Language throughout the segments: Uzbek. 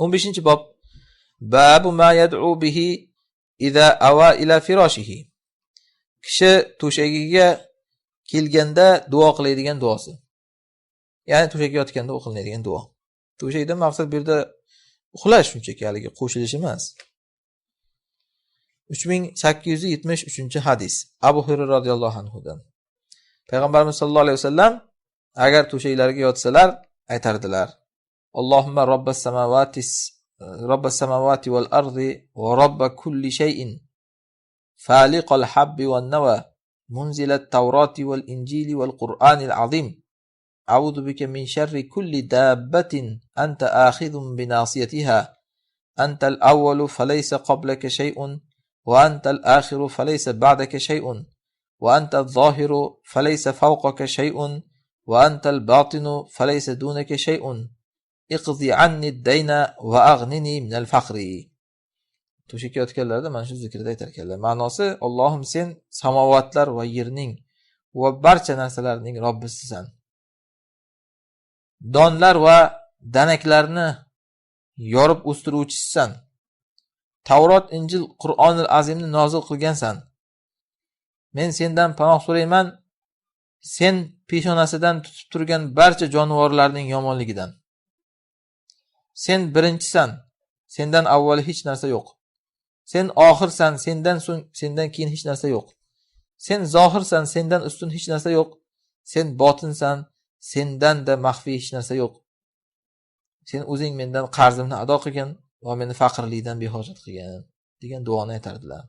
15-bob. Babu ma yad'u bihi iza awa ila firoshihi. Kishi to'shagiga kelganda duo qiladigan duosi. Ya'ni to'shakka yotganda o'qilinadigan duo. To'shakdan maqsad bu yerda uxlash, shunchaki haligi qo'shilish emas. 3873-hadis. Abu Hurayra radhiyallohu anhudan. Payg'ambarimiz sollallohu alayhi vasallam agar to'shaklariga yotsalar aytardilar: Allohumma robbas samawati robbas samawati val ardi va robba kulli shay'in faliqal habbi wan nawa munzilat tawrati wal injili wal qur'anil azim a'udhu bika min sharri kulli dabbatin anta akhidhun bi nasiyatiha antal awwalu falaysa qablaka shay'un wa antal akhiru falaysa ba'daka shay'un wa antal zohiru falaysa fawqaka shay'un wa antal batinu falaysa dunaka shay'un iqdi anni ad-dayna wa aghnini min al-faqri. To'shakka yotganlarda mana shu zikrda aytar ekanlar. Ma'nosi: Allohim, sen samovatlar va yerning va barcha narsalarning Robbisisan. Donlar va danaklarni yorib o'stiruvchisisan. Tavrot, Injil, Qur'onil azimni nozil qilgansan. Men sendan panoh so'rayman, sen peshonasidan tutib turgan barcha jonivorlarning yomonligidan. Sen birinchisan, sendan avval hech narsa yo'q. Sen oxirsan, sendan so'ng, sendan keyin hech narsa yo'q. Sen zohirsan, sendan ustun hech narsa yo'q. Sen botinsan, sendan-da maxfiy hech narsa yo'q. Sen o'zing mendan qarzimni ado qilgin va meni faqirlikdan behojat qilgin degan duoni aytardilar.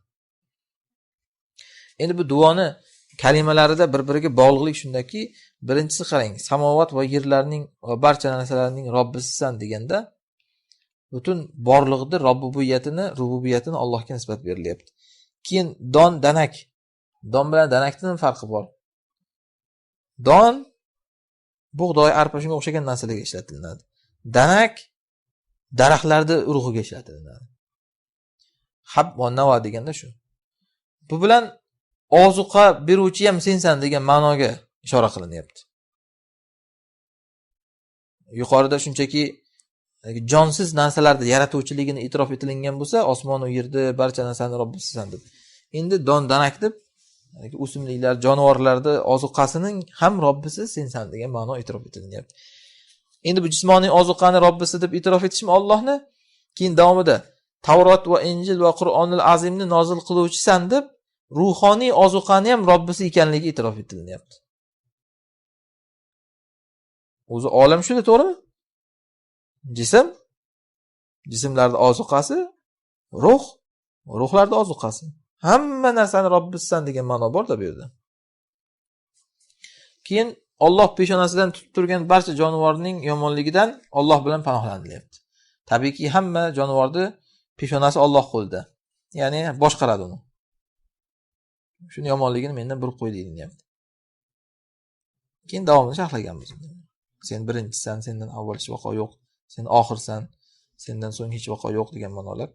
Endi bu duoni kalimalarida bir-biriga bog'liqlik shundaki, birinchisi qarang, samovat va yerlarning va barcha narsalarning Robbisisan deganda butun borlig'ida rububiyatini Allohga nisbat berilyapti. Keyin don, danak. Don bilan danakning nima farqi bor? Don bug'doy, arpa shunga o'xshagan narsalarga ishlatiladi. Danak daraxtlarni urug'iga ishlatiladi. Hab va nava deganda shu. Bu bilan ozuqa beruvchi ham sensan degan ma'noga ishora qilinyapti. Yuqorida shunchaki jonsiz narsalarni yaratuvchiligini e'tirof etilingan bo'lsa, osmon va yerni barcha narsani Robbisisan deb. Endi don danak deb o'simliklar, jonivorlarni ozuqasining ham Robbisi sensan degan ma'no e'tirof etilyapti. Endi bu jismoniy ozuqani Robbisi deb e'tirof etishmi Allohni? Keyin davomida Tavrot va Injil va Qur'onil azimni nozil qiluvchisan deb ruhoniy ozuqani ham Robbisi ekanligi e'tirof etilyapti. O'zi olam shunda, to'g'rimi? Jism, jismlarning ozuqasi, ruh, ruhlarning ozuqasi. Hamma narsani Robbisisan degan ma'no bor-da bu yerda. Keyin Alloh peshonasidan tutib turgan barcha jonivorning yomonligidan Alloh bilan panohlanilyapti. Tabiiyki hamma jonivorni peshonasi Alloh qo'lida. Ya'ni boshqaradi uni. Shuni yomonligini mendan burib qo'y deyilyapti. Keyin davomini sharhlaganmiz. Sen birinchisan, sendan avval hech vaqo yo'q, sen oxirsan, sendan so'ng hech vaqo yo'q degan ma'nolar.